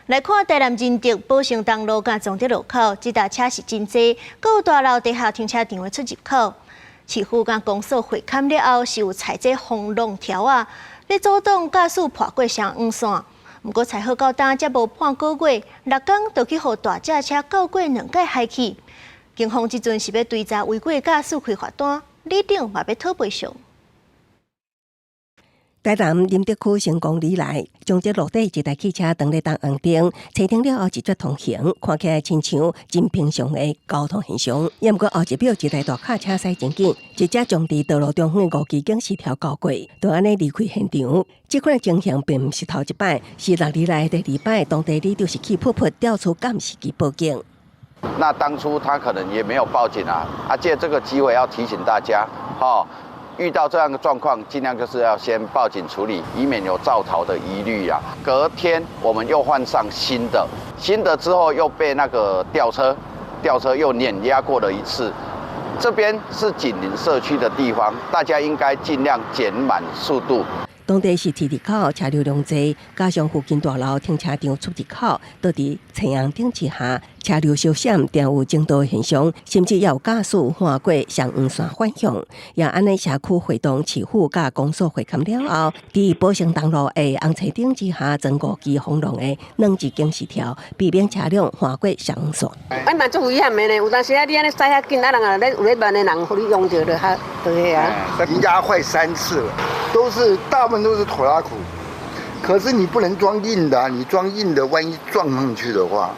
來看台南仁德寶成東路佮崇德路口，這搭車是真濟，閣有大樓地下停車場的出入口。市府佮公所會勘了後，是有採這風浪條仔，咧阻擋駕駛橫過雙黃線。毋過採好到今才無半個月，六工就去予大隻車轎過兩擺害去。警方這陣是欲追查違規駕駛開罰單，里長嘛欲討賠償。台南仁德區成功里內，崇德路底一台汽車當咧等紅燈，青燈了後一絕通行，看起來親像真平常的交通現象。毋過後一秒，一台大卡車駛真緊，直接將佇道路中央五支警示條轎過，就按呢離開現場。這款情形並毋是頭一擺，是6年來第二擺，當地里長是氣噗噗調出監視器報警。那當初他可能也沒有報警啊，啊借這個機會要提醒大家，吼。遇到這樣的狀況，盡量就是要先報警處理，以免有肇逃的疑慮啊。隔天我們又換上新的，新的之後又被那個吊車，吊車又碾壓過了一次。這邊是緊鄰社區的地方，大家應該盡量減慢速度。當地是鐵路口，車流量濟，加上附近大樓停車場出入口都佇青紅燈之下，車流相閃，定有爭道現象，甚至也有駕駛橫過雙黃線反向。也按呢社區會同市府佮公所會勘了後，佇寶成東路的紅青燈之下，裝五支防浪的軟質警示條，避免車輛橫過雙黃線。啊嘛足危險的呢，有當時啊，你按呢駛遐緊，啊人啊咧有咧慢的人，予你用著就較對啊。壓壞三次了，都是大部分都是拖拉庫，可是你不能裝硬的啊，你裝硬的，萬一撞上去的話。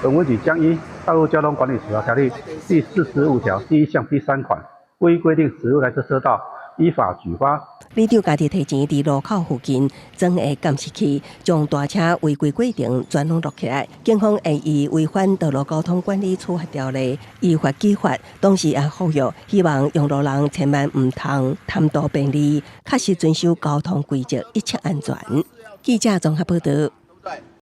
本分局將依《道路交通管理處罰條例》第45條第1項第3款未依規定駛入來車車道，依法舉發。里長家己提錢佇路口附近裝個監視器，將大車違規過程全攏錄起來。警方會依違反道路交通管理處罰條例，依法舉發。同時也呼籲，希望用路人千萬毋通貪圖便利，確實遵守交通規則，一切安全。記者綜合報道。